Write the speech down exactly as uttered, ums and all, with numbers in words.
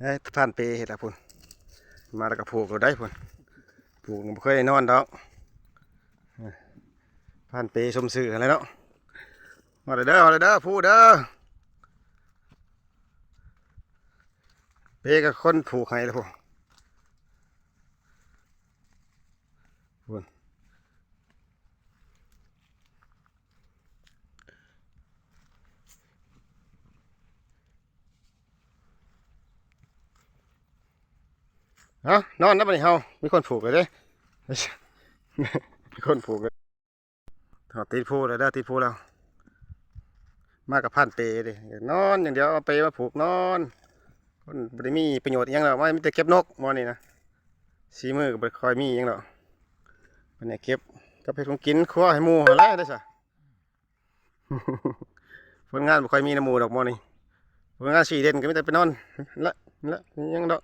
เอ้ย ผ่านเปเฮ็ดละพุ่น มาแล้วก็ผูกเราได้พุ่น ผูกบ่เคยนอนดอก ผ่านเปสมซื่ออะไรเนาะ มาเลยเด้อ มาเลยเด้อ ผู้เด้อ เปกับคนผูกให้ละพุ่น พุ่น เอ้านอนแล้วบัดนี้เฮามีคนผูกเลยเด้ มีคนผูกเลย ถอดติดผู้แล้วเด้อ ติดผู้แล้ว มากับผ่านเปเด้ นอนอย่างเดียว เอาเปมาผูกนอน คนบ่ได้มีประโยชน์อิหยังหรอก มันมีแต่เก็บนกหม่องนี่นะ สีมือก็บ่ค่อยมีอิหยังหรอก มันเนี่ยเก็บกับเฮ็ดของกินครัวให้หมู่หั่นแหละได้ซะ ผลงานบ่ค่อยมีนำหมู่ดอกหม่องนี่ ผลงานสีเด่นก็มีแต่ไปนอนละละยังดอก